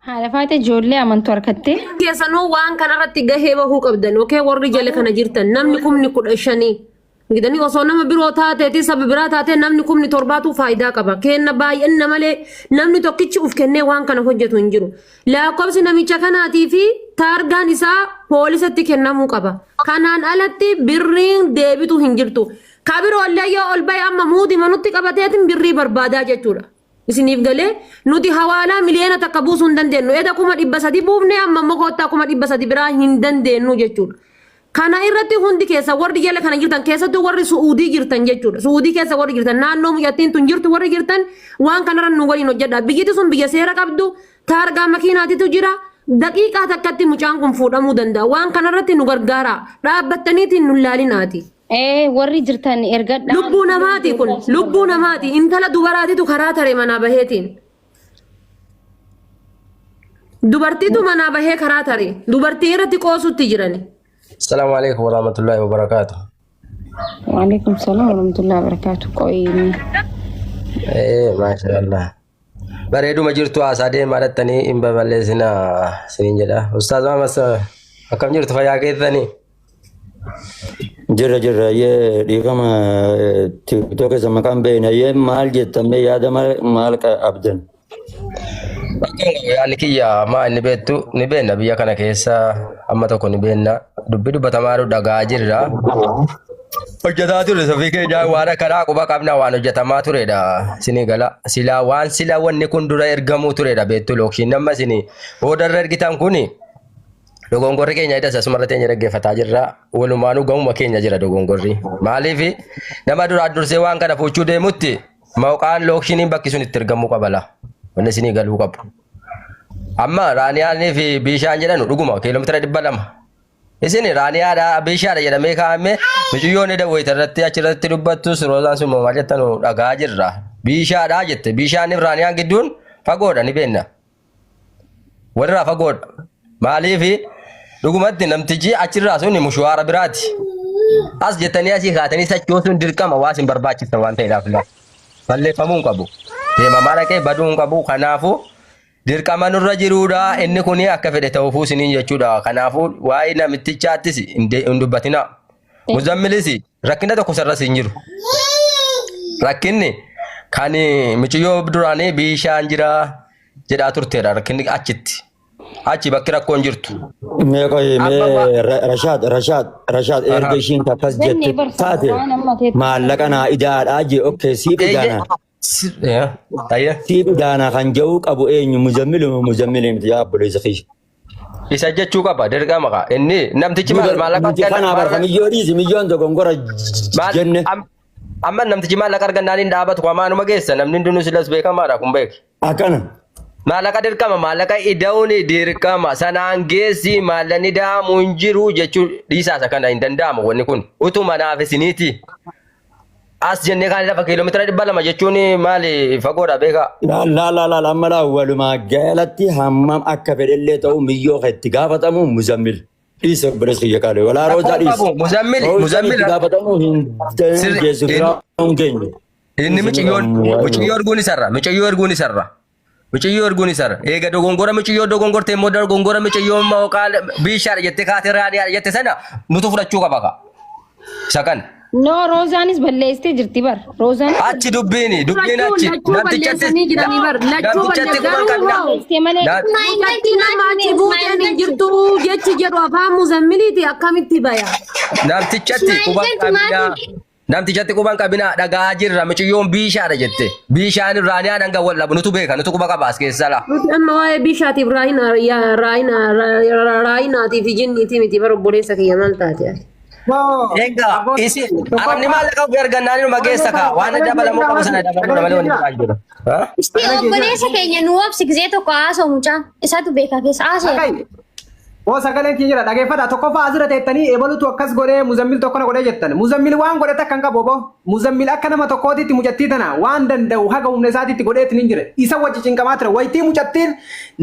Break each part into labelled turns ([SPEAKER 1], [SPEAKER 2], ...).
[SPEAKER 1] Haadha faatee ijoollee amantu harkattee.
[SPEAKER 2] Keessanuu waan kanarratti gahee bahuu qabdan okay warri jala kana jirtan namni 15,000 gidanii osoo nama biroo taateeti saba biraa taatee namni 70,000 faayidaa qaba kenna baay'inna malee namni tokkichi uf kennee waan kana hojjetu hin jiru lakkoofsi namicha kanaatii fi taargaan isaa poolisatti kennamuu qaba kanaan alatti birriin deebitu hin jirtu kabiroollee yoo ol bahe amma muudima nutti qabateetiin birrii barbaadaa jechuudha. Isiniif galee nuti hawaalaa 1 miliyoona buusuu hin dandeenyu. Eda 300,000 buufne amma immoo koottaa 300,000 biraa hin dandeenyu jechuudha. Kana irratti hundi keessa warri jala kana jirtan keessattuu warri Su'uudii jirtan jechuudha. Su'uudii keessa warri jirtan naannoo mucattiin tun jirtu warri jirtan waan kanarra nu waliin hojjedha. Biyyiti sun biyya seera qabdu taargaa makiinaatitu jira. Daqiiqaa takkatti mucaan kun fuudhamuu danda'a. Waan kanarratti nu gargaara. Dhaabbattaniitiin nu laalinaati.
[SPEAKER 1] Ee warri jirtan ergadhaa.
[SPEAKER 2] Lubbuu namaati kun lubbuu namaati intala dubaraatitu karaa tare manaa baheetiin. Dubartiitu manaa bahee karaa tare dubartii irratti qoosutti jirani.
[SPEAKER 3] Assalamu alaikum warahmatullahi wabarakatuh.
[SPEAKER 1] Waalaikum salaam warahmatullahi wabarakatuh. Qoyi.
[SPEAKER 3] Eh, mashallah. Bareeduma jirtu haasaa deemaa dhattanii hin baballeessinaa isiniin jedha. Ustaaz Mahammad akkam jirtu fayyaa keessanii?
[SPEAKER 4] Jirra jirra yee dhiifama TikTok keessa maqaan beekna yee maal jettan mee yaada maal qabdan?
[SPEAKER 3] Yaadni kiyya maa inni beektu ni beekna biyya kana keessa amma tokko ni beekna dubbii dubbatamaa jiru dhaga'aa jirra. Hojjetaa ture sofii keenya waan akkanaa quba qabna waan hojjetamaa turedha isinii gala silaa waan sila wanni kun dura ergamuu turedha beektu lookshiin nama isinii boodarra ergitan kuni dogongorri keenya hidhas asumarra teenya dhaggeeffataa jirra walumaanuu gamuma keenya jira dogongorri maaliif nama duraa dursee waan kana fuuchuu deemutti maqaan lookshiniin bakki sun itti ergamuu qaba la wanni isinii galuu qabu. Amma raaniyaanii fi bishaan jedhanu dhuguma kiiloomeetira 200. Isin raaniyaadha bishaadha jedhamee kaa'ame mucayyoon eda wayita irratti achirratti dubbattus roozaan sun maal jettanu dhagaa jirra. Bishaadha jette bishaaniif raaniyaan gidduun fagoodha ni beekna. Walirraa fagoodha. Maaliif dhugumatti namtichi achirraa sun mushuwaara biraati. As jettanii asii kaatanii sochoosuun dirqama waa isin barbaachisa waan ta'eedhaaf laa. Balleeffamuu hin qabu. Deemamaa dhaqee baduu hin qabu. Kanaafuu dirqama nurra jiruudha. Inni kun akka fedhe ta'uufuu isiniin jechuudha. Kanaafuu waa'ee namtichaattis hin dubbatinaa. Muzammilis rakkina tokko sarras hin jiru. Rakkinni kan mucayyoo duraanii bishaan jira jedhaa turteedha. Rakkinni achitti. Achi bakki rakkoon jirtu.
[SPEAKER 4] Mee qoyi
[SPEAKER 3] Amma
[SPEAKER 4] mee Rashaad Rashaad Rashaad erga ishiin akkas
[SPEAKER 1] Jenne
[SPEAKER 4] jette
[SPEAKER 1] barsa
[SPEAKER 4] taate
[SPEAKER 1] waan amma teetti.
[SPEAKER 4] maallaqa naa idaadhaa jee okkee siif idaanaa
[SPEAKER 3] Ayyee.
[SPEAKER 4] siif idaanaa kan jedhuu qabu eenyu muzammiluma muzammilii miti yaa obboleessa kiyya.
[SPEAKER 3] Isa jechuu qaba dirqama qaba. Inni namtichi maal maallaqa
[SPEAKER 4] Nuti
[SPEAKER 3] arganna
[SPEAKER 4] kanaa barka miyyoo dhiisi miyyoon dogongora
[SPEAKER 3] maal
[SPEAKER 4] jenne.
[SPEAKER 3] amma namtichi maallaqa argannaan hin dhaabatu amaanuma geessa namni hundinuu silas beekamaadha kun beeki.
[SPEAKER 4] Akkana.
[SPEAKER 3] Maallaqa dirqama maallaqa ida'uun dirqama sanaan geessi maallaqni ida'amu hin jiru jechuu dhiisaasa kana hin danda'amu wanni kun utuma naaf isiniiti. As jennee kaan lafa kiiloomeetira 200 jechuun maali fagoodha beekaa.
[SPEAKER 4] Laa laa laa laa amma laa walumaa galatti hammam akka fedhellee ta'u miyyoo kan itti gaafatamu muzammil. Dhiisi obboleessa kiyya qaalii. Walaa
[SPEAKER 3] Rakkoo
[SPEAKER 4] roozaa dhiisi.
[SPEAKER 3] qabu muzammil
[SPEAKER 4] Roozaan
[SPEAKER 3] muzammil
[SPEAKER 4] itti gaafatamuu hin
[SPEAKER 3] sirri
[SPEAKER 4] dandeessu biraa hin geenye.
[SPEAKER 3] inni mucayyoo mucayyoo erguun isarra mucayyoo erguun isarra mucayyoo erguun isarra eega dogongora mucayyoo dogongorte immoo dogongora mucayyoo immoo qaala biishaadha jettee kaatee raadiyaadha jette sana nutu fudhachuu qaba ka isa kana.
[SPEAKER 1] No roozaanis balleessitee jirti bar. Roozaanis
[SPEAKER 3] Achi dubbiini dubbiin
[SPEAKER 2] Lachuu
[SPEAKER 3] achi
[SPEAKER 2] lachuu
[SPEAKER 3] namtichatti
[SPEAKER 2] balleessanii jiranii bar lachuu
[SPEAKER 3] namtichatti
[SPEAKER 2] balleess
[SPEAKER 3] quban
[SPEAKER 2] garuu
[SPEAKER 3] qabna.
[SPEAKER 2] hoo
[SPEAKER 1] balleessitee malee.
[SPEAKER 2] mucattii nama achi buuteen hin jirtu jechi jedhu afaan muzammiliiti akkamitti baya.
[SPEAKER 3] Namtichatti quban qabna. Namtichatti quban qabina dhagaa jirra mucayyoon biishaadha jette. Biishaan irraaniyaan hanga wal dhabu nutu beeka nutu quba qaba as keessa laa.
[SPEAKER 2] Nuti amma waa'ee bishaatiif raayinaatiif jinniitii miti bara obboleessa kiyya maal taate ati.
[SPEAKER 3] Egaa isi arabni maallaqa ofii argannaan inuma geessa kaa waan dabalamuu qabu sana dabaluu malee wanni biraan jiru. Ha?
[SPEAKER 5] Isti obboleessa keenya nu obsi gisee tokko haasa'u mucaa isatu beeka keessa haasa'e.
[SPEAKER 6] Dhaga'i. Oo sagaleen kiyya jira dhageeffadha tokkoffaa asirra teettanii ebalutu akkas godhee muzammil tokko na godhee jettan. Muzammil waan godhe takka hin qabu obbo. Muzammil akka nama tokkootitti mucattii tana waan danda'u haga humna isaatitti godheetti ni jira. Isa wajji cinqamaa ture. Wayitii mucattiin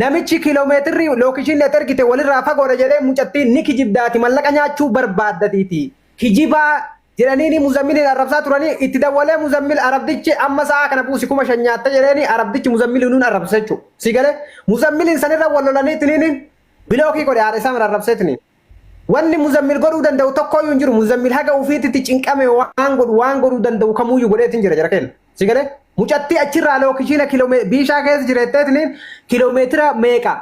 [SPEAKER 6] namichi kiiloomeetirri lookishinni ati ergite walirraa fagoodha jedhee mucattiin ni kijibdaati mallaqa nyaachuu barbaaddatiiti. Kijibaa Jedhanii Muzammiliin arrabsaa turanii itti dawwalee Muzammil Arabdichi amma sa'a kana buusi 5,000 nyaatta jedheeni Arabdichi Muzammiliin nuun arrabse jechuudha. Si galee Muzammiliin sanirra wal lolanii itiniin bilookii godhe haadha isaa arrabsee itiniin. Wanni Muzammil godhuu danda'u tokkooyyuu hin jiru. Muzammil haga ofiititti cinqame waan godhu waan godhuu danda'u kamuyyuu godheetiin jira jara keenya. Si galee mucattii achirraa lookishiina biishaa keessa jireetteetiniin kiloomeetira meeqa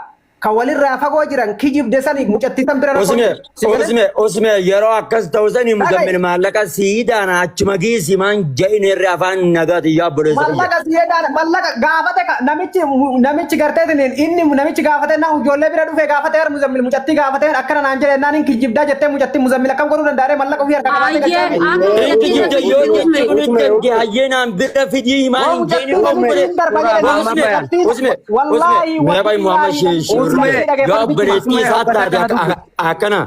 [SPEAKER 6] Kan walirraa fagoo jiran kijibde sani mucattii san bira rakkoon
[SPEAKER 4] Usme,
[SPEAKER 6] jiru. Si galee?
[SPEAKER 4] usme, usme yeroo akkas ta'u sani
[SPEAKER 6] Dhaga'i.
[SPEAKER 4] muzammil maallaqa siidaana achuma geessi maan ja'in herre afaan nagaati yaa obboleessa kiyya.
[SPEAKER 6] Mallaqa siidaan mallaqa gaafate namichi namichi garteetiin inni namichi gaafate na ijoollee bira dhufe gaafate har muzammil mucattii gaafate akkana naan jedhe naan hin kijibdaa jettee mucattii muzammil akkam godhuu danda'are mallaqa ofii harka qabaatee
[SPEAKER 2] Ayyee
[SPEAKER 6] galchaa
[SPEAKER 2] amma
[SPEAKER 4] Hin
[SPEAKER 2] mucattii
[SPEAKER 4] kijibde
[SPEAKER 2] san
[SPEAKER 4] yoo
[SPEAKER 2] sitti
[SPEAKER 4] jechi
[SPEAKER 2] usme.
[SPEAKER 4] kun hin dandee hayyee naan bira fidii maan
[SPEAKER 6] Waa
[SPEAKER 4] hin ja'in
[SPEAKER 6] mucattii
[SPEAKER 4] hin
[SPEAKER 6] namichi
[SPEAKER 4] godhe.
[SPEAKER 6] hin darba jedhe
[SPEAKER 4] Usme,
[SPEAKER 6] namichi mucattiin
[SPEAKER 4] usme, usme,
[SPEAKER 6] wallaahi
[SPEAKER 4] mee bay Muhammad
[SPEAKER 6] wallaahi
[SPEAKER 4] Shurbe
[SPEAKER 6] mucattii
[SPEAKER 4] yoo
[SPEAKER 6] dhageeffadhu bichuma.
[SPEAKER 4] obboleettii isaa taate akkana.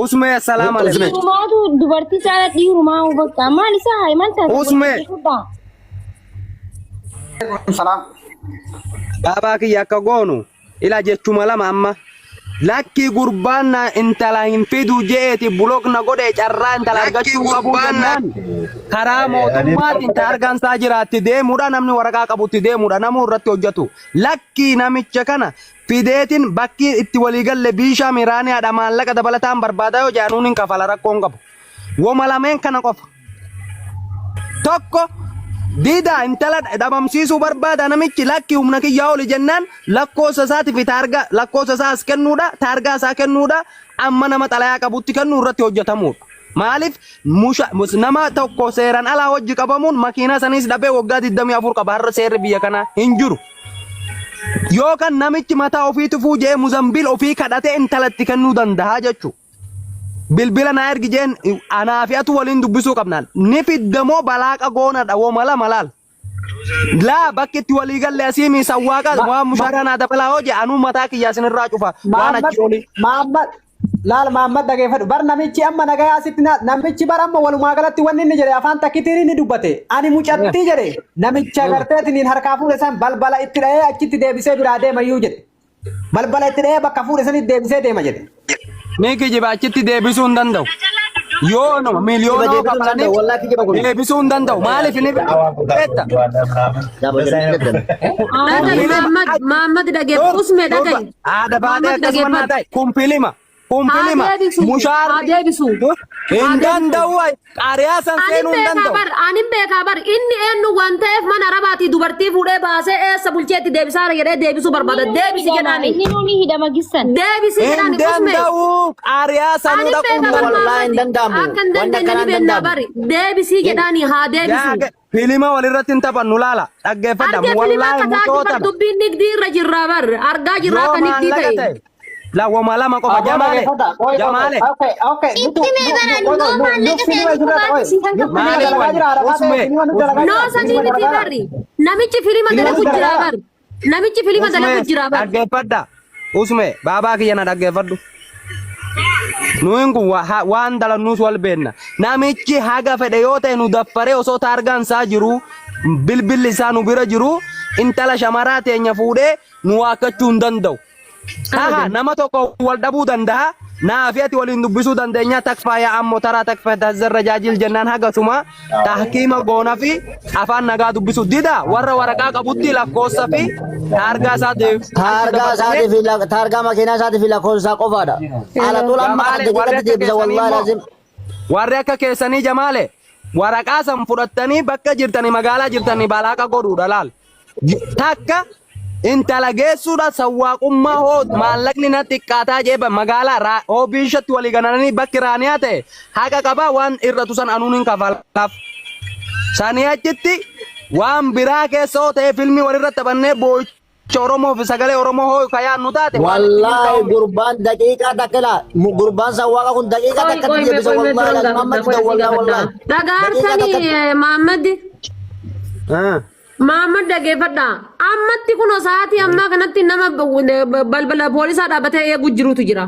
[SPEAKER 7] Usme assalamu
[SPEAKER 4] Usme.
[SPEAKER 7] alaikum.
[SPEAKER 1] Dhiirumaatu dubartii caala dhiirumaa bakka maal isaa haa maal taate
[SPEAKER 7] Usme
[SPEAKER 1] fudhaa.
[SPEAKER 6] Salaam.
[SPEAKER 7] baabaa kiyya akka goonu ila jechuma lama amma lakki gurbaan na intala hin fidu je'eeti bulok na godhe carraa intala argachuu qabu jennaan karaa mootummaatiin taargaan isaa jiraatti deemuudha namni waraqaa qabutti deemuudha namuu irratti hojjetu lakki namicha kana fideetiin bakki itti waliigalle biishaa miraaniyaadha maallaqa dabalataan barbaadaa yoo jedhanuun hin kafala rakkoon qabu woma lameen kana qofa. Tokko diida intala dhabamsiisuu barbaada namichi lakki humna kiyyaa oli jennaan lakkoofsa isaati fi taargaa lakkoofsa isaa as kennuudha taargaa isaa kennuudha amma nama xalayaa qabutti kennuu irratti hojjetamuudha. Maaliif musha nama tokko seeraan alaa hojii qabamuun makiinaa saniis dhabee waggaa 24 qaba har'a seerri biyya kanaa hin jiru. Yookaan namichi mataa ofii tufuu jee muzambil ofii kadhatee intalatti kennuu danda'a jechuudha. Bilbila naa ergi jeen anaa fi atu waliin dubbisuu qabna. Ni fidda moo balaaqa goonadha woma lama laal. Laa bakki itti walii galle asii mi sawwaaqa waan mushaaraa naa dabalaa hoo jee anuu mataa kiyyaa isinirraa cufa waan achi olii.
[SPEAKER 6] Mahammad laal Mahammad dhageeffadhu bar namichi amma nagayaa asitti na namichi bar amma walumaa galatti wanni inni jedhe afaan takkitiin inni dubbate ani mucattii jedhe namicha garteetiniin harkaa fuudhe san balbala itti dha'ee achitti deebisee biraa deemayyuu jedhe. Balbala itti dha'ee bakka fuudhe sanitti deebisee deema jedhe.
[SPEAKER 7] Ni kijiba achitti deebisuu hin danda'u. Yoo nama
[SPEAKER 8] Kijiba
[SPEAKER 7] miiliyoona
[SPEAKER 8] deebisuu hin danda'u.
[SPEAKER 7] kafalaniif
[SPEAKER 8] Wallaahi kijiba kun.
[SPEAKER 7] deebisuu hin danda'u. Maaliif ni beekta?
[SPEAKER 2] Dhaga'i Mahammad Mahammad dhageeffadhu usme dhaga'i.
[SPEAKER 7] Haadha baatee
[SPEAKER 2] Mahammad
[SPEAKER 7] akkasuma naa
[SPEAKER 2] dhageeffadhu.
[SPEAKER 7] ta'e kun filima. Kun
[SPEAKER 2] Haa
[SPEAKER 7] filima.
[SPEAKER 2] deebisu. Haa
[SPEAKER 7] Mushaarri
[SPEAKER 2] deebisu.
[SPEAKER 7] hin
[SPEAKER 2] Haa deebisu.
[SPEAKER 7] danda'u. Qaariyaa san
[SPEAKER 2] Anin
[SPEAKER 7] seenuu hin
[SPEAKER 2] beekaa
[SPEAKER 7] danda'u.
[SPEAKER 2] bar, anin beekaa bar, inni eenyu waan ta'eef mana arabaatii dubartii fuudhee baasee eessa bulcheetti deebisaara jedhee deebisuu barbaada.
[SPEAKER 1] Inni ni
[SPEAKER 2] Deebisi
[SPEAKER 1] hidhama.
[SPEAKER 2] jedhaani.
[SPEAKER 1] Inni ni hidhama gissan.
[SPEAKER 2] Deebisi
[SPEAKER 7] Hin
[SPEAKER 2] jedhaani usme.
[SPEAKER 7] danda'u. Qaariyaa sanuu
[SPEAKER 2] Anin
[SPEAKER 7] dhaquu hin
[SPEAKER 2] beekaa bar
[SPEAKER 7] danda'u.
[SPEAKER 8] Wallaahi hin
[SPEAKER 2] Mahammad.
[SPEAKER 8] danda'amu.
[SPEAKER 2] Akka hin
[SPEAKER 8] Wanti
[SPEAKER 2] dandeenye
[SPEAKER 8] akkanaa
[SPEAKER 2] ni
[SPEAKER 8] hin
[SPEAKER 2] beennaa
[SPEAKER 8] danda'amu.
[SPEAKER 2] bari. Deebisii jedhaani haa deebisu.
[SPEAKER 7] Yaa filima walirratti hin taphannu laala. Dhaggeeffadha.
[SPEAKER 2] Argee filima
[SPEAKER 7] Wallaahi
[SPEAKER 2] akka taati
[SPEAKER 7] mucoo
[SPEAKER 2] bar
[SPEAKER 7] tana.
[SPEAKER 2] dubbiin nigdii irra jirraa bar. Argaa jirraa
[SPEAKER 7] Yoo
[SPEAKER 2] akka nigdii
[SPEAKER 7] maallaqa
[SPEAKER 2] ta'e.
[SPEAKER 7] ta'e. Lawwama lama qofa
[SPEAKER 6] Aboo
[SPEAKER 7] jamaale.
[SPEAKER 6] dhageeffadha. Qoy qoy qoy.
[SPEAKER 7] Jamaale.
[SPEAKER 6] Okay okay. Nutu
[SPEAKER 5] Itti mee
[SPEAKER 6] nu
[SPEAKER 5] bara
[SPEAKER 6] nu qoy
[SPEAKER 5] noo
[SPEAKER 6] qoy nu nu
[SPEAKER 5] maallaqa
[SPEAKER 6] filima
[SPEAKER 5] ta'e
[SPEAKER 6] isirra qoy.
[SPEAKER 5] dhugaatti si kan
[SPEAKER 6] Nu filima
[SPEAKER 7] Maaliif
[SPEAKER 5] kaffalanii.
[SPEAKER 6] dalagaa
[SPEAKER 7] wanni?
[SPEAKER 6] jira arafaa ta'e
[SPEAKER 7] Usme.
[SPEAKER 6] filima nu
[SPEAKER 7] Usme.
[SPEAKER 6] dalagaa
[SPEAKER 2] Noo
[SPEAKER 6] jira
[SPEAKER 2] sanii
[SPEAKER 6] filima
[SPEAKER 2] miti
[SPEAKER 6] dalagaa jira.
[SPEAKER 2] barri. Namichi filima
[SPEAKER 6] Filima
[SPEAKER 2] dalagu
[SPEAKER 6] nu
[SPEAKER 2] jira
[SPEAKER 6] dalagaa
[SPEAKER 2] bar. Namichi filima
[SPEAKER 7] Usme
[SPEAKER 2] dalagu jira bar.
[SPEAKER 7] dhaggeeffadha. Usme baabaa kiyya na dhaggeeffadhu. Nuyin kun waan dalannuus wal beenna. Namichi haga fedhe yoo ta'e nu daffaree osoo taargaan isaa jiru bilbilli isaa nu bira jiru intala shamaraa teenya fuudhee nu waakkachuu hin danda'u. Taha nama tokko wal dhabuu danda'a. Naa fi ati waliin dubbisuu dandeenya. Takfaa yaa ammoo taraa takfaa tazzarra jaajil jennaan hagasuma tahkiima goona fi afaan nagaa dubbisu dida warra waraqaa qabutti lakkoofsa fi taargaa isaa achi
[SPEAKER 8] Taargaa
[SPEAKER 7] dabarsinee
[SPEAKER 8] isaatii fi taargaa makiinaa isaatii fi lakkoofsa isaa qofaadha. Ala xul amma
[SPEAKER 7] jamaale warri
[SPEAKER 8] daqiiqatti
[SPEAKER 7] akka
[SPEAKER 8] deebisa
[SPEAKER 7] keessanii
[SPEAKER 8] wallaahi
[SPEAKER 7] immoo
[SPEAKER 8] laazim.
[SPEAKER 7] warri akka keessanii jamaale waraqaa san fudhattanii bakka jirtanii magaalaa jirtanii balaaqa godhuudha laal. Takka intala geessuudha sawwaaqummaa hoo maallaqni na xiqqaataa jee magaalaa hoo biishatti walii ganananii bakki raaniyaa ta'e haqa qabaa waan irratu san anuun hin kafalaaf. Sanii achitti waan biraa keessa hoo ta'e filmii walirra taphannee boo'icha Oromoo fi sagalee Oromoo hoo kayaannu taate waan itti
[SPEAKER 8] Wallaahi
[SPEAKER 7] milkaa'u.
[SPEAKER 8] gurbaan daqiiqaa takka laa gurbaan sawwaaqa kun daqiiqaa
[SPEAKER 2] Qoy
[SPEAKER 8] takkatti
[SPEAKER 2] qoy mee
[SPEAKER 8] deebisa
[SPEAKER 2] qoy mee
[SPEAKER 8] wallaahi
[SPEAKER 2] turan
[SPEAKER 8] laazim amma
[SPEAKER 2] gaafadha
[SPEAKER 8] dida
[SPEAKER 2] qoy si
[SPEAKER 8] wallaahi
[SPEAKER 2] gaafadha.
[SPEAKER 8] wallaahi daqiiqaa
[SPEAKER 2] Dhagaarsanii
[SPEAKER 8] takkatti.
[SPEAKER 2] Mahammad.
[SPEAKER 7] Ah.
[SPEAKER 2] Mahammad dhageeffadha. Ammatti kunoo sa'aatii ammaa kanatti nama balbala poolisaa dhaabbatee eegu jirutu jira.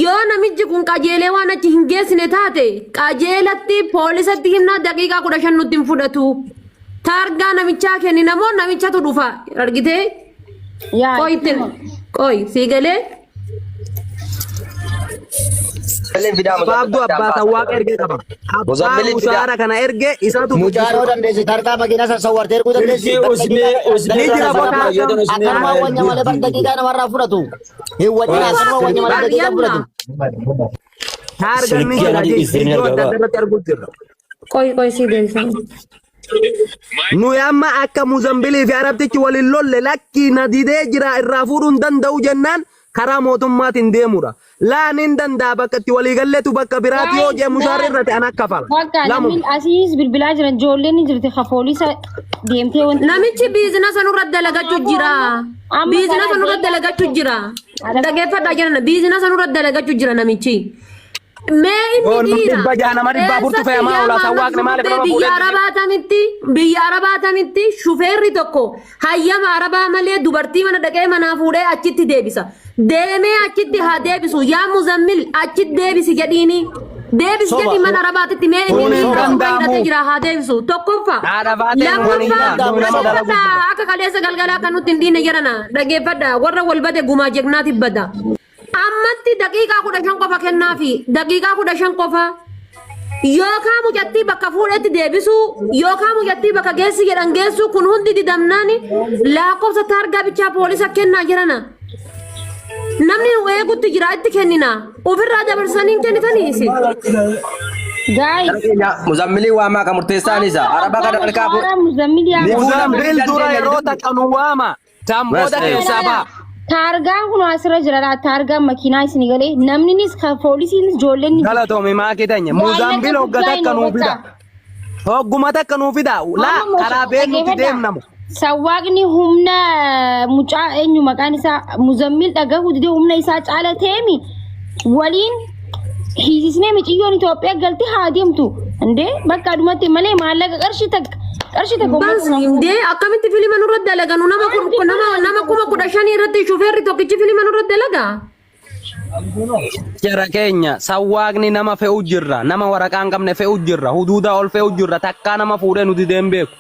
[SPEAKER 2] Yoo namichi kun qajeelee waan achi hin geessine taate qajeelatti poolisatti himnaa daqiiqaa 15 nutti hin fudhatu. Taargaa namichaa kennina moo namichatu dhufa argitee?
[SPEAKER 1] Yaa
[SPEAKER 2] Qoy
[SPEAKER 1] itti
[SPEAKER 2] itti qoy sii galee.
[SPEAKER 3] Muzammiliin fidaa
[SPEAKER 7] Gabaabduu
[SPEAKER 3] Muzammil
[SPEAKER 7] abbaa
[SPEAKER 3] addaan
[SPEAKER 7] sawwaaqa
[SPEAKER 3] baasa.
[SPEAKER 7] ergee qaba. Abbaa
[SPEAKER 3] Muzammiliin fidaa.
[SPEAKER 7] mushaara kana erge isatu
[SPEAKER 8] Mucaan yoo
[SPEAKER 7] dubbisuu qaba.
[SPEAKER 8] dandeessi tarkaa makiinaa san sawwartee erguu dandeessi.
[SPEAKER 4] Silkii
[SPEAKER 8] Bar
[SPEAKER 4] usnee
[SPEAKER 8] daqiiqaa
[SPEAKER 4] usnee
[SPEAKER 7] Ni
[SPEAKER 4] irraa
[SPEAKER 7] jira
[SPEAKER 4] sana
[SPEAKER 7] botaa
[SPEAKER 4] fayyadamu usnee
[SPEAKER 8] akkanuma
[SPEAKER 4] irraa
[SPEAKER 8] wanya malee bar
[SPEAKER 4] erguu.
[SPEAKER 8] daqiiqaa namarraa fudhatu. Hin wajjin akkanuma wanya malee daqiiqaa
[SPEAKER 2] Yalla.
[SPEAKER 8] fudhatu.
[SPEAKER 7] Taargaan ni
[SPEAKER 4] Silkii
[SPEAKER 7] jira
[SPEAKER 4] anaa
[SPEAKER 7] jee
[SPEAKER 4] isin
[SPEAKER 7] viidiyoo
[SPEAKER 4] erga
[SPEAKER 7] adda
[SPEAKER 4] ba.
[SPEAKER 7] adda irratti arguu jirra.
[SPEAKER 2] Qoy qoy sii deebisa.
[SPEAKER 7] Nuyi amma akka Muzambilii fi Arabtichi waliin lolle lakkii na didee jira irraa fuudhuu hin danda'u jennaan karaa mootummaatiin deemudha. Laan hin danda'a bakka itti waliigalleetu bakka biraati yoo
[SPEAKER 1] Guys,
[SPEAKER 7] jee mushaarri
[SPEAKER 1] guys.
[SPEAKER 7] irratti an akka fala.
[SPEAKER 1] Bakka namni
[SPEAKER 7] Lamuma.
[SPEAKER 1] asiis bilbilaa jiran ijoolleen ni jirti ka poolisa deemtee wanti.
[SPEAKER 2] Namichi biizinasa nurra dalagachuu jira.
[SPEAKER 1] Amma
[SPEAKER 2] Biizinasa
[SPEAKER 1] karaa
[SPEAKER 2] nurra
[SPEAKER 1] deemaa
[SPEAKER 2] dalagachuu jira. Dhageeffadhaa jiran biizinasa nurra dalagachuu jira namichi. Mee
[SPEAKER 7] Yoo
[SPEAKER 2] inni
[SPEAKER 7] namni
[SPEAKER 2] dhiira.
[SPEAKER 7] 600 nama 400tu
[SPEAKER 2] Eessatti
[SPEAKER 7] fe'amaa
[SPEAKER 2] yaa
[SPEAKER 7] oola
[SPEAKER 2] maamla
[SPEAKER 7] sawwaaqni maaliif
[SPEAKER 2] shufeerri
[SPEAKER 7] nama
[SPEAKER 2] biyya
[SPEAKER 7] fuudhee dide?
[SPEAKER 2] Arabaa tamitti biyya Arabaa tamitti shufeerri tokko hayyama Arabaa malee dubartii mana dhaqee manaa fuudhee achitti deebisa. Deemee achitti haa deebisu yaa Muzammil achitti deebisi jedhiini. Deebisi
[SPEAKER 8] Soba.
[SPEAKER 2] jedhi mana Arabaatitti mee inni
[SPEAKER 7] Kun hin
[SPEAKER 2] miindaa surraa hidhatee
[SPEAKER 7] danda'amu.
[SPEAKER 2] jira haa deebisu. Tokkoffaa.
[SPEAKER 7] Haadha baateen
[SPEAKER 2] Lammaffaa
[SPEAKER 7] waniyyaa nu nama dalagu
[SPEAKER 2] dhaggeeffadhaa
[SPEAKER 7] jira.
[SPEAKER 2] akka kaleessa galgalaa kan nutti hin dhiine jedhana dhaggeeffadhaa warra wal bade gumaa jegnaatiif bada. Ammatti daqiiqaa 15 qofa kennaafi daqiiqaa 15 qofa yookaan mucattii bakka fuudhetti deebisuu yookaan mucattii bakka geessi jedhan geessuu kun hundi didamnaani lakkoofsa taargaa bichaa poolisa kennaa jirana. Namni nu eegutti jira itti kennina ofirraa dabarsanii hin kennitanii isin.
[SPEAKER 1] Guys.
[SPEAKER 3] Muzammiliin waamaa kan murteessaan isa.
[SPEAKER 1] Amma
[SPEAKER 3] Araba
[SPEAKER 1] abbaa
[SPEAKER 3] kana harkaa
[SPEAKER 1] mushaara Muzammil
[SPEAKER 3] ni
[SPEAKER 1] yaa
[SPEAKER 3] fuudha
[SPEAKER 7] Muzambil
[SPEAKER 3] hin
[SPEAKER 7] dura
[SPEAKER 3] dandeenya
[SPEAKER 7] yeroo
[SPEAKER 3] jedhu.
[SPEAKER 7] takka nu waama. Tan booda keessaa ba'a.
[SPEAKER 1] Taargaan kun asirra jira laata taargaan makiinaa isin galee namninis kan poolisiinis ijoolleen ni jirti.
[SPEAKER 7] Galatoomi maakii teenya.
[SPEAKER 1] Maallaqa
[SPEAKER 7] Muzambil hogga
[SPEAKER 1] guddaa
[SPEAKER 7] takka
[SPEAKER 1] hin
[SPEAKER 7] nuu fida.
[SPEAKER 1] hubata.
[SPEAKER 7] Hogguma takka nuu fida. Laa
[SPEAKER 1] Amma
[SPEAKER 7] karaa been nuti
[SPEAKER 1] dhaggeeffadhaa.
[SPEAKER 7] deemnamu.
[SPEAKER 1] Sawwaaqni humna mucaa eenyu maqaan isaa Muzammil dhagahuu didee humna isaa caala teemi waliin hiisisnee miciyyoon Itoophiyaa galti haa deemtu. Indee bakka dhumatti malee maallaqa qarshii takka qarshii takka
[SPEAKER 2] Bas
[SPEAKER 1] uummata kana
[SPEAKER 2] indee akkamitti filima nurra dalaganu nama
[SPEAKER 1] Wanti
[SPEAKER 2] nama
[SPEAKER 1] kun
[SPEAKER 2] nama 15,000 irratti shufeerri tokkichi filima nurra dalaga.
[SPEAKER 7] Jara keenya sawwaaqni nama fe'u jirra. Nama waraqaa hin qabne fe'u jirra. Huduudaa ol fe'u jirra. Takkaa nama fuudhee nuti deem beeku.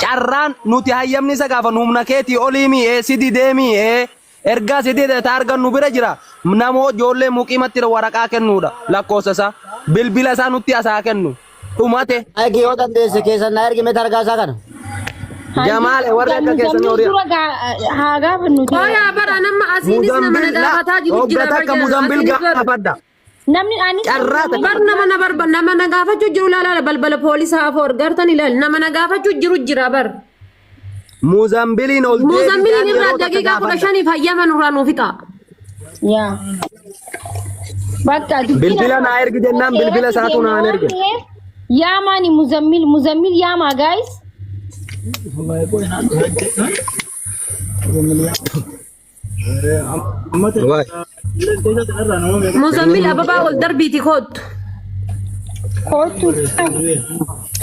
[SPEAKER 7] Carraan nuti hayyamni isa gaafa humna keetii olii mi'ee si didee mi'ee ergaa si dide taargan nu bira jira. Namoo ijoollee muqiimatti waraqaa kennuudha lakkoofsa isaa. Bilbila isaa nutti asaa kennu. Dhumate.
[SPEAKER 8] Ergi yoo dandeesse keessan na ergi mee targaa isaa kana.
[SPEAKER 7] Jamaale warri akka keessanii
[SPEAKER 1] Muzammil
[SPEAKER 7] horii.
[SPEAKER 1] dura haa gaafannu.
[SPEAKER 2] Qoyaa bara nama asiinis nama na
[SPEAKER 7] Muzambil la
[SPEAKER 2] gaafataa jiru
[SPEAKER 7] hogga
[SPEAKER 2] jira bar
[SPEAKER 7] takka
[SPEAKER 2] jedhan
[SPEAKER 7] Muzambil
[SPEAKER 2] asiinis bar
[SPEAKER 7] gaafadha.
[SPEAKER 1] Namni anis
[SPEAKER 7] Carraa takka.
[SPEAKER 2] bar nama na barba nama na gaafachuu jiru laala balbala poolisaa afur gartan ilaal nama na gaafachuu jiru jira bar.
[SPEAKER 7] Muzambiliin ol
[SPEAKER 2] Muzammiliin
[SPEAKER 7] deebisaan
[SPEAKER 2] irraa
[SPEAKER 7] yeroo takka
[SPEAKER 2] daqiiqaa kudha
[SPEAKER 7] gaafadha.
[SPEAKER 2] shaniif hayyama nurraa nuu fixa.
[SPEAKER 1] Yaa. Bakka dubbiin
[SPEAKER 7] Bilbila
[SPEAKER 1] amma
[SPEAKER 7] naa ergi jennaan bilbila
[SPEAKER 1] seeratti
[SPEAKER 7] isaatu
[SPEAKER 1] deemna
[SPEAKER 7] naan
[SPEAKER 1] waan
[SPEAKER 7] erge.
[SPEAKER 1] ta'eef yaamaani Muzammil Muzammil yaamaa guys.
[SPEAKER 7] Waay.
[SPEAKER 2] Muzammil ababaa ol darbiiti koottu.
[SPEAKER 1] Kootu.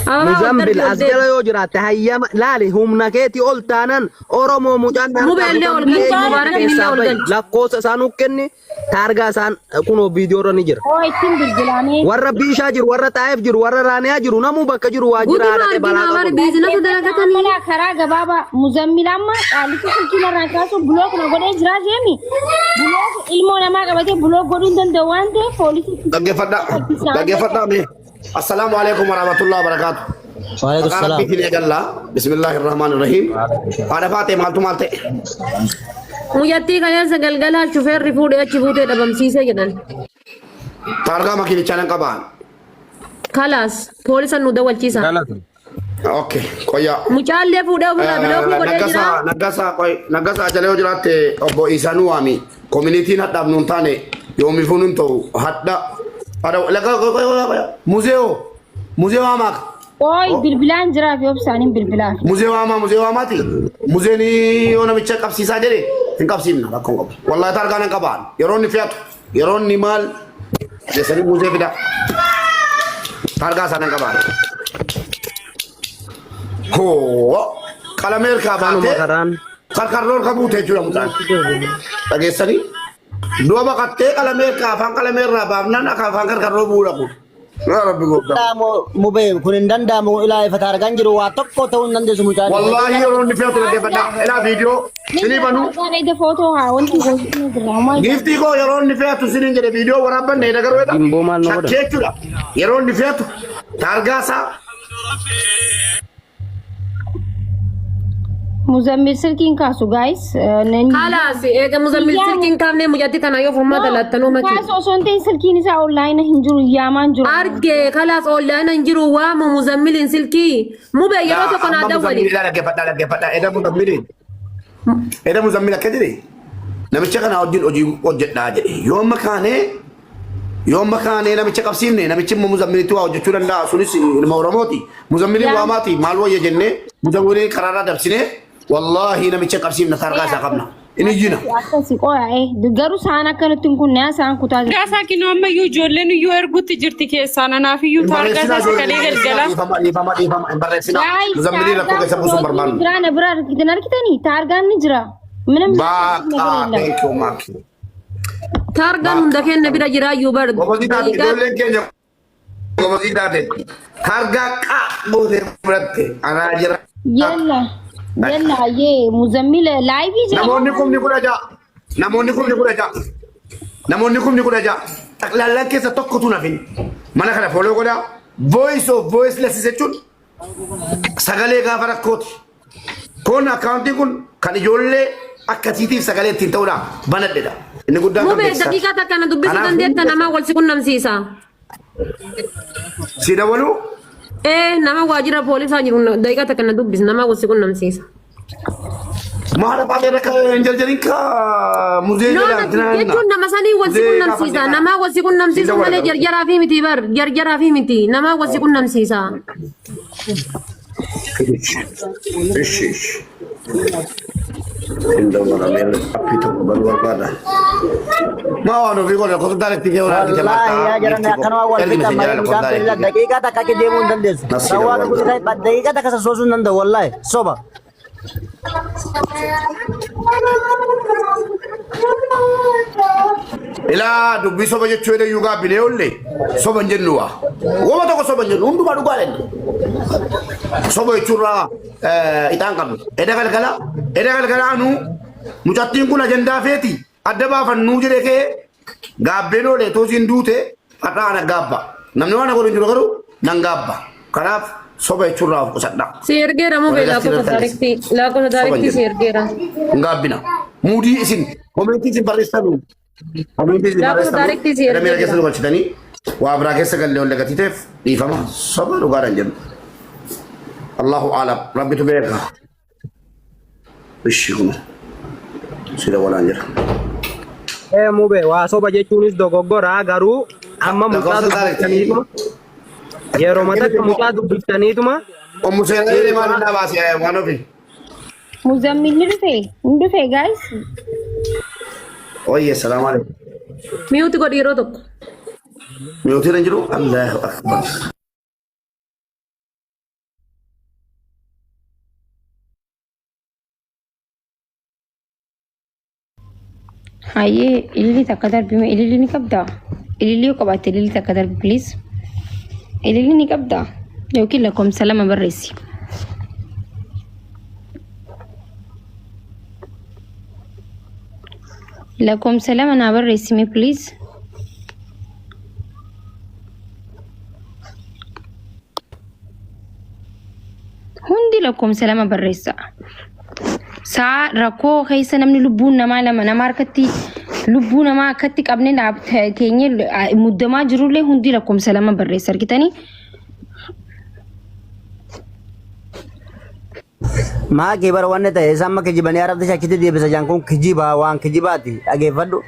[SPEAKER 2] Ababaa ol
[SPEAKER 7] Muzambil
[SPEAKER 2] darbii ol
[SPEAKER 7] as jala
[SPEAKER 2] deebi.
[SPEAKER 7] yoo jiraatte hayyama laali humna keetii ol taanan Oromoo mucaan harkaa
[SPEAKER 2] Mubeellee ol
[SPEAKER 7] butamtee
[SPEAKER 2] galchi
[SPEAKER 7] eenyutu
[SPEAKER 2] Mubaarakiin illee
[SPEAKER 7] keessaa
[SPEAKER 2] ol
[SPEAKER 7] bahe
[SPEAKER 2] galchi.
[SPEAKER 7] lakkoofsa isaan nu kenni taargaa isaan kunoo viidiyoo irra ni jira.
[SPEAKER 1] Oo ittiin bilbilaamee.
[SPEAKER 7] Warra Biishaa jiru, warra Xaayif jiru, warra Raaniyaa jiru namuu bakka jiru waajjira
[SPEAKER 2] Guduma
[SPEAKER 7] haadha
[SPEAKER 2] arginaa
[SPEAKER 7] balaa
[SPEAKER 2] bari
[SPEAKER 7] qabu.
[SPEAKER 2] biizinasa
[SPEAKER 1] Dhaggeeffadhaa
[SPEAKER 2] dalagatanii.
[SPEAKER 1] amma laa karaa gabaabaa Muzammil amma qaalichi silkii narraa kaasu bulook na godhee jira jeemi. Bulook ilmoo namaa qabatee bulook godhuu hin danda'u waan ta'eef poolisiitti
[SPEAKER 9] Dhaggeeffadhaa.
[SPEAKER 1] isaan
[SPEAKER 9] Dhaggeeffadhaa mee. Assalaamu alaikum warahmatullahi wabarakatuh.
[SPEAKER 8] Waalaikum
[SPEAKER 9] Maqaa
[SPEAKER 8] salaam.
[SPEAKER 9] Rabbiitiin eegalla. Bismillaahi rahmaani rahiim. Haadha faatee maaltu maal ta'e?
[SPEAKER 2] Mucattii kaleessa galgalaa shufeerri fuudhee achi buutee dhabamsiisee jedhan.
[SPEAKER 9] Taargaa makiinichaa nan qabaa.
[SPEAKER 2] Kalaas poolisa nu dawwalchiisa.
[SPEAKER 7] Galata.
[SPEAKER 9] Okay, qoyyaa.
[SPEAKER 2] Mucaallee fuudhee ofirraa bilookii godhee jira.
[SPEAKER 9] Naggasaa, Naggasaa, qoy, Naggasaa jala yoo jiraatte obbo Isaa nu waami. Koominitiin hadhaaf nuun taane yoomiifuu nun ta'u hadha. Hadha, laga, qoy, qoy, qoy, qoy. Muzeeoo, muzee waamaa.
[SPEAKER 1] Ooy bilbilaan jiraa fi obsaaniin bilbilaa.
[SPEAKER 9] Muzee waamaa, muzee waamaati. Muzeen yoo namicha qabsiisaa jedhe hin qabsiifna rakkoon qabu. Wallaahi taargaa nan qabaan. Yeroo inni fe'atu, yeroo inni maal geessanii muzee fidaa. Taargaa isaa nan qabaan. Hoo qalamee harkaa
[SPEAKER 7] Kanuma
[SPEAKER 9] baatee
[SPEAKER 7] karaan.
[SPEAKER 9] karkarroo harka buute jechuudha mucaan. Dhageessanii? Du'a baqattee qalamee harkaa afaan qalamee irraa baafnaan akka afaan karkarroo bu'uudha kun. Yaa Rabbi gooftaa.
[SPEAKER 8] Danda'amu mubee kun hin danda'amu ilaa ifa taargaan jiru waa tokko ta'uu hin dandeessu mucaan.
[SPEAKER 9] Wallaahi yeroo inni fe'atu dhaggeeffadhaa. Ilaa viidiyoo sinii banuu.
[SPEAKER 1] Targaan edda footoo haa wanti gochuun jira. Homaa
[SPEAKER 9] Giiftii koo yeroo inni fe'atu siniin jedhe viidiyoo waraabbanne edda garuu edha.
[SPEAKER 7] Gimboo maal na godha?
[SPEAKER 9] Shakkee jechuudha. Yeroo inni fe'atu taargaa isaa
[SPEAKER 1] Muzammil silkiin kaasu guys.
[SPEAKER 2] Kalaas eega muzammil silkiin kaafnee mucatti tana yoo furmaata laattanuu maki.
[SPEAKER 1] Kaasu osoo hin ta'in silkiin isaa onlaayina hin jiru yaamaan jiru.
[SPEAKER 2] Arge kalaas onlaayina hin jiru waamu muzammiliin silkii mube yeroo tokko naa
[SPEAKER 9] Amma
[SPEAKER 2] dawwali.
[SPEAKER 9] muzammil dhaggeeffadhaa dhaggeeffadhaa. Eda muzammiliin. Eda muzammil akka jedhe namicha kana wajjin hojii hojjedhaa jedhe. Yoo amma kaanee yoo amma kaanee namicha qabsiifne namichi immoo muzammilitti waa hojjechuu danda'a. Sunis ilma Oromooti. Muzammiliin waamaati maal wayya jennee muzammiliin karaarraa dabsinee wallaahi namicha qabsiifna taargaa isaa qabna. Inni iyyina.
[SPEAKER 1] Akkasi qoya garuu saan akka nutti hin kunne saan kutaa jiru.
[SPEAKER 10] Gaasaa kinoo ammayyuu ijoolleen iyyuu erguutti jirti keessaa nanaaf iyyuu
[SPEAKER 9] Hin
[SPEAKER 10] taargaa
[SPEAKER 9] barreessinaa
[SPEAKER 10] isaa sagalee
[SPEAKER 9] ijoollee
[SPEAKER 10] galgala.
[SPEAKER 9] dhiifama dhiifama dhiifama hin barreessinaa.
[SPEAKER 1] Guys,
[SPEAKER 9] Muzammiliin rakkoo keessa buusuun
[SPEAKER 1] taargaan
[SPEAKER 9] barbaannu.
[SPEAKER 1] jira na bira argitan argitanii taargaan ni jira. Minam
[SPEAKER 9] Baaqa thank you Maki.
[SPEAKER 2] Taargaan hunda keenya bira jiraayyuu bar.
[SPEAKER 9] Gobazii taate ijoolleen keenya gobazii taate taargaa qaa gootee fudhatte anaa jira.
[SPEAKER 1] Yalla yalla yee muzammil laayivii jira.
[SPEAKER 9] Namoonni 16,000 namoonni 16,000 namoonni 16,000 xaqlaallaan keessa tokkotu nafin mana kana foloo godhaa voice of voiceless jechuun sagalee gaafa rakkooti. Kun akkaawuntiin kun kan ijoollee akkasiitiif sagalee ittiin ta'uudha banadhedha. Inni guddaan kan
[SPEAKER 2] Mube
[SPEAKER 9] beeksisaati.
[SPEAKER 2] daqiiqaa takka na dubbisuu
[SPEAKER 9] Kanaaf
[SPEAKER 2] dandeetta nama wal si qunnamsiisa.
[SPEAKER 9] Si dabaluu
[SPEAKER 2] Ee nama waajjira poolisaa jiru daqiiqaa takka na dubbis nama wal si qunnamsiisa.
[SPEAKER 9] Maal afaan irra hin jarjarin ka muzee
[SPEAKER 2] No,
[SPEAKER 9] jedha
[SPEAKER 2] na- jechuun nama sanii wal si qunnamsiisa. Nama wal si qunnamsiisu malee jarjaraa fi miti bar jarjaraa fi miti nama wal si qunnamsiisa.
[SPEAKER 9] Ishi ishi. Hin dabalamee appii tokko baruu barbaada. Maa waan ofii godha lakkoofsa daarektii kee waraabite
[SPEAKER 8] Wallaahi yaa jaran akkanuma wal fixa malee mucaan bilila daqiiqaa takka achi deemuu hin dandeessu.
[SPEAKER 9] Nasi
[SPEAKER 8] Rawwaa
[SPEAKER 9] dawwala.
[SPEAKER 8] tokko daqiiqaa takka sassoosuu hin danda'u wallaahi soba.
[SPEAKER 9] Ilaa dubbii soba jechuu jedhe iyyuu gaabbinee olle soba hin jennu waa. Wama tokko soba hin jennu hundumaa dhugaa jenna. Soba jechuurraa ixaan qabnu. Eda galgala eda galgala anuu mucattiin kun ajandaa feeti adda baafannuu jedhe kee gaabbeen oole too siin duute har'a ana gaabba. Namni waan godhu hin jiru garuu nan gaabba. Kanaaf soba jechuurraa of qusadhaa.
[SPEAKER 2] Si ergeera mube
[SPEAKER 9] Warra
[SPEAKER 2] lakkoofsa daarektii lakkoofsa
[SPEAKER 9] Soba hin
[SPEAKER 2] daarektii si
[SPEAKER 9] jennu.
[SPEAKER 2] ergeera.
[SPEAKER 9] Hin gaabbina. Muudii isin komentii isin barreessanu. Komentii isin
[SPEAKER 2] Lakkoofsa
[SPEAKER 9] barreessanu.
[SPEAKER 2] daarektii si
[SPEAKER 9] Gara miira keessa
[SPEAKER 2] ergeera.
[SPEAKER 9] nu galchitanii waa biraa keessa gallee ol gatii ta'eef dhiifama soba dhugaadhaan jennu. Allahu aalam rabbitu beeka. Ishi kun sida walaan jira.
[SPEAKER 7] Ee mube waa soba jechuunis dogoggora garuu amma mucaa
[SPEAKER 9] Lakkoofsa daarektii.
[SPEAKER 7] dubbiftaniituma yeroo takka mucaa dubbiftaniituma
[SPEAKER 9] Ommu seenaa jedhee maal innaa baase waan ofii.
[SPEAKER 1] Muzammil ni dhufe ni dhufe guys.
[SPEAKER 9] Oyye salaamu alaikum.
[SPEAKER 2] Miyuuti godhi yeroo tokko.
[SPEAKER 9] Miyootiin hin jiru Allahu akbar.
[SPEAKER 1] Hayyee ililii takka darbime ililii ni qabdaa? Ililii yoo qabaatte ililii takka darbi please. Ililii ni qabdaa? Yookiin lakkoofsa lama barreessi. Lakkoofsa lama naa barreessime please. Hundi lakkoofsa lama barreessa. Saa rakkoo keessa namni lubbuun namaa lama nama harkatti lubbuu namaa akkatti qabne teenyee muddamaa jirullee hundi lakkoofsa lama barreessa argitanii.
[SPEAKER 8] Maa kee bara wanni ta'e isaan amma kijibanii arabti achitti deebisa jaan kun kijiba waan kijibaati dhageeffadhu.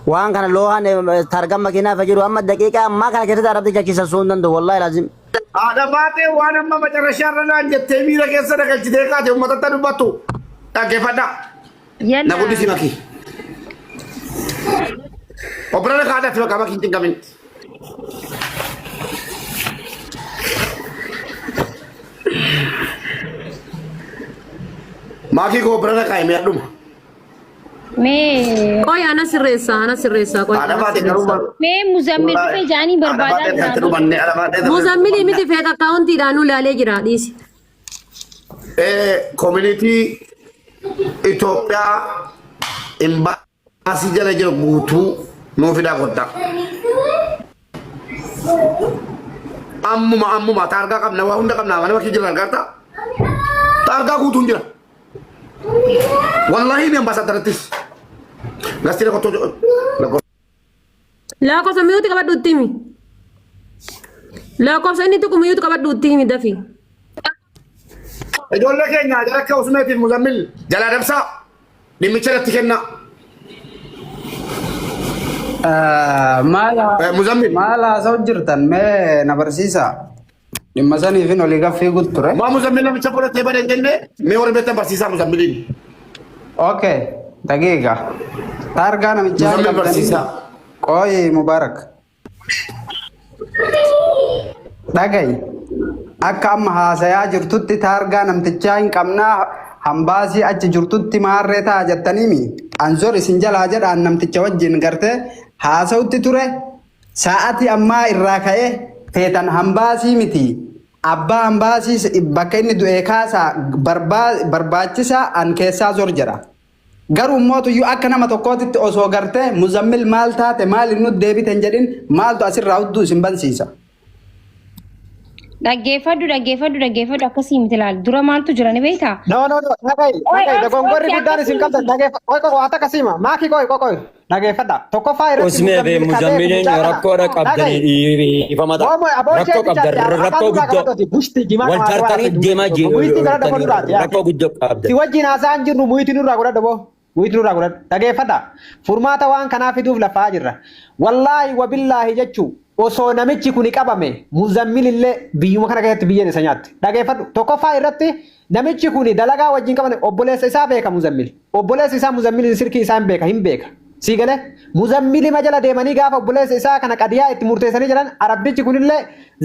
[SPEAKER 8] Waan kana loohaan targan makiinaa fa jiru amma daqiiqaa ammaa kana keessatti arabti achi sassoo hin danda'u wallaahi laazim.
[SPEAKER 9] Haadha baatee waan amma macarrashaa irra naan jettee miira keessa dagalchitee kaate uummatatti dubbattu dhaggeeffadhaa.
[SPEAKER 1] Yalla.
[SPEAKER 9] Na guddisi makii. Obbolaa kaadhaatti maqaa makii hin cinqamin. Maakii koo obbolaa kaa'e mi'adhuma.
[SPEAKER 1] Mee
[SPEAKER 2] Qoy ana sirreessa ana sirreessa qoy
[SPEAKER 9] Haadha
[SPEAKER 2] ana
[SPEAKER 9] baate garuu
[SPEAKER 2] sirreessa.
[SPEAKER 1] mee Muzammil dhufe jaanii
[SPEAKER 9] haadha
[SPEAKER 1] barbaadaa
[SPEAKER 9] baatee irratti
[SPEAKER 1] jiraatu.
[SPEAKER 9] dhumanne haadha baatee irratti
[SPEAKER 2] Muzammilii
[SPEAKER 9] dhumanne.
[SPEAKER 2] miti feek akkaawuntiidhaan nu ilaalee jira dhiisi.
[SPEAKER 9] Koominitii Itoophiyaa imbaasii jala jiru guutuu nuu fidaa kottaa. Ammuma ammuma taargaa qabna waa hunda qabna nama kee jira argaarta. Taargaa guutuun jira. Wallaahi ni ambaasaadarattis. Gastii lakkoo lakkoo.
[SPEAKER 2] Lakkoofsa miyuuti qabadhu itti himi. Lakkoofsa inni tuqu miyuuti qabadhu itti himi dafi.
[SPEAKER 9] Ijoollee keenya jara akka Usmeetiif Muzammil jalaa dabsaa dhimmicha irratti kennaa.
[SPEAKER 7] Maal
[SPEAKER 9] Muzammil.
[SPEAKER 7] maal haasa'u jirtan mee na barsiisa. Dhimma saniifin olii gaffii gut ture.
[SPEAKER 9] Maa Muzammil namicha fudhatee bade hin jenne mee warri beektan barsiisaa Muzammiliin.
[SPEAKER 7] Okay, daqiiqa. Taargaa namichaa
[SPEAKER 9] Muzammil
[SPEAKER 7] qabdanii.
[SPEAKER 9] barsiisaa.
[SPEAKER 7] Qooyi Mubaarak. Dhagayi. Akka amma haasayaa jirtutti taargaa namtichaa hin qabnaa hambaasii achi jirtutti maarree ta'a jettaniimi. Anzor isin jalaa jedhaan namticha wajjin gartee haasa'utti ture. Sa'atii ammaa irraa ka'ee feetan hambaasii miti. Abbaa hambaasii bakka inni du'ee kaasaa barbaachisaa an keessaa zor jedha. Garuu mootuyyuu akka nama tokkootitti osoo gartee Muzammil maal taate maal inni deebite hin jedhin maaltu asirraa hudduu isin bansiisa.
[SPEAKER 1] Dhaggeeffadhu dhaggeeffadhu dhaggeeffadhu akkasii miti laal dura maaltu jira ni beektaa?
[SPEAKER 6] No, no, no, dhaga'i,
[SPEAKER 1] Oi,
[SPEAKER 6] dhaga'i,
[SPEAKER 1] oi,
[SPEAKER 6] dogongorri
[SPEAKER 1] oi,
[SPEAKER 6] guddaan isin
[SPEAKER 1] akkasii
[SPEAKER 6] qabdan,
[SPEAKER 1] miti.
[SPEAKER 6] dhageeffa, oi, oi, waan takka siima, maakii qoi, qoi, qoi, dhageeffadha. Tokkoffaa irratti
[SPEAKER 4] Usmee fi
[SPEAKER 6] Muzammil ka beeku
[SPEAKER 4] Muzammiliin
[SPEAKER 6] mucaa kana,
[SPEAKER 4] rakkoodha
[SPEAKER 6] dhaga'i.
[SPEAKER 4] qabdanii dhiifama ta'a.
[SPEAKER 6] Oomo, aboo ishee
[SPEAKER 4] Rakkoo qabdan
[SPEAKER 6] bichaatti, afaan
[SPEAKER 4] rakkoo
[SPEAKER 6] duraa
[SPEAKER 4] guddoo.
[SPEAKER 6] qabatooti, bushti jimaa
[SPEAKER 4] Wal
[SPEAKER 6] qabaatee waan
[SPEAKER 4] tartanii
[SPEAKER 6] hafe
[SPEAKER 4] deemaa
[SPEAKER 6] muyitii gara dafoo
[SPEAKER 4] jirtanii
[SPEAKER 6] duraati, yaa.
[SPEAKER 4] rakkoo guddoo
[SPEAKER 6] Si
[SPEAKER 4] qabdan.
[SPEAKER 6] wajjin haasa'an jirru muyitii nurraa godhadhu boo. Muyitii nurraa godhadhu. Dhageeffadha. Furmaata waan kanaa fiduuf lafaa jirra. Wallaahi wabillaahi jechuu osoo namichi kuni qabame Muzammil illee biyyuma kana keessatti biyyeen isa nyaatti. Dhageeffadhu. Tokkoffaa irratti namichi kuni dalagaa wajjin qaban obboleessa isaa beeka Muzammil. Obboleessi isaa Muzammil sirkii isaa hin beeka hin beeka. Sii galee Muzammilima jala deemanii gaafa obboleessa isaa kana qadiyaa itti murteessanii jedhan arabdichi kunillee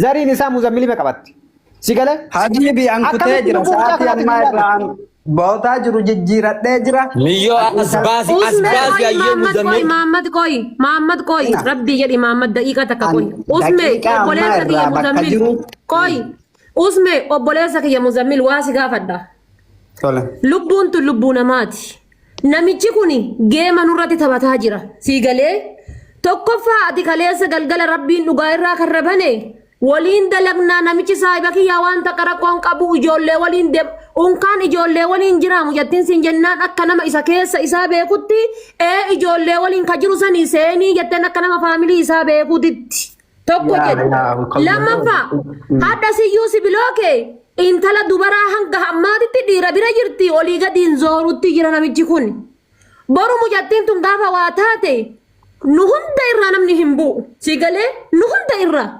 [SPEAKER 6] zariin isaa Muzammilima qabatti. Si galee?
[SPEAKER 7] Habibi an kutee
[SPEAKER 6] Akkamitti
[SPEAKER 7] jira
[SPEAKER 6] lubbuu mucaa
[SPEAKER 7] sa'aatii
[SPEAKER 6] kanaatti
[SPEAKER 7] ammaa
[SPEAKER 6] hin
[SPEAKER 7] irraa an bootaa jiru jijjiiradhee jira.
[SPEAKER 4] Miyyoo as baasi as
[SPEAKER 2] Usme
[SPEAKER 4] baasi
[SPEAKER 2] qoy
[SPEAKER 4] ayyee
[SPEAKER 2] Muhammad qoy
[SPEAKER 4] Muzammil.
[SPEAKER 2] Muhammad qoy Muhammad qoy
[SPEAKER 7] Ina
[SPEAKER 2] Rabbii jedhi Muhammad daqiiqa takka
[SPEAKER 7] an
[SPEAKER 2] qoy Usme
[SPEAKER 7] daqiiqaa ammaa
[SPEAKER 2] obboleessa kiyya
[SPEAKER 7] irraa bakka
[SPEAKER 2] Muzammil
[SPEAKER 7] jiru.
[SPEAKER 2] qoy Usme obboleessa kiyya Muzammil waa si gaafadha.
[SPEAKER 7] Tole.
[SPEAKER 2] Lubbuun tun lubbuu namaati. Namichi kun geema nurratti taphataa jira. Sii galee tokkoffaa ati kaleessa galgala rabbiin dhugaa irraa kan rabane waliin dalagnaa namichi saahiba kiyyaa waan takka rakkoon qabu ijoollee waliin deem unkaan ijoollee waliin jira mucattiin siin jennaan akka nama isa keessa isaa beekutti ee ijoollee waliin ka jiru sanii seenii jetteen akka nama faamilii isaa beekutitti. Tokko
[SPEAKER 7] Yaa
[SPEAKER 2] jedhe.
[SPEAKER 7] yaa
[SPEAKER 2] Lammaffaa hadha siyyuu si bilookee intala dubaraa hanga hammaatitti dhiira bira jirti olii gadiin zoorutti jira namichi kun. Boru mucattiin tun gaafa waa taate nu hunda irraa namni hin bu'u. Si galee nu hunda irraa.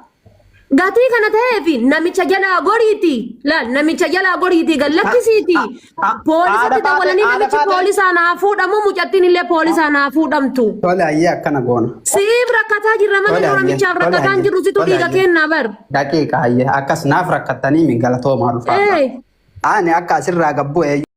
[SPEAKER 2] Gatii kana ta'eef namicha jalaa goriiti. Laal namicha jalaa goriiti gad lakkisiiti.
[SPEAKER 6] Haadha
[SPEAKER 2] Poolisatti
[SPEAKER 6] faate,
[SPEAKER 2] dawwalanii
[SPEAKER 6] haadha
[SPEAKER 2] namichi
[SPEAKER 6] faate.
[SPEAKER 2] poolisaan haa fuudhamu mucattiin illee poolisaan haa fuudhamtu.
[SPEAKER 7] Tole ayyee akkana goona.
[SPEAKER 2] Siif rakkataa jirra malee
[SPEAKER 7] Tole
[SPEAKER 2] nu
[SPEAKER 7] ayyee.
[SPEAKER 2] namichaaf
[SPEAKER 7] Tole
[SPEAKER 2] rakkataa hin
[SPEAKER 7] ayyee.
[SPEAKER 2] jirru situ
[SPEAKER 7] Tole
[SPEAKER 2] dhiiga
[SPEAKER 7] ayyee.
[SPEAKER 2] kennaa bar.
[SPEAKER 7] Daqiiqa ayyee akkas naaf rakkattanii mi galatoomaa dhufaadha.
[SPEAKER 2] Ee.
[SPEAKER 7] Ani akka asirraa gabbu eeyyuu.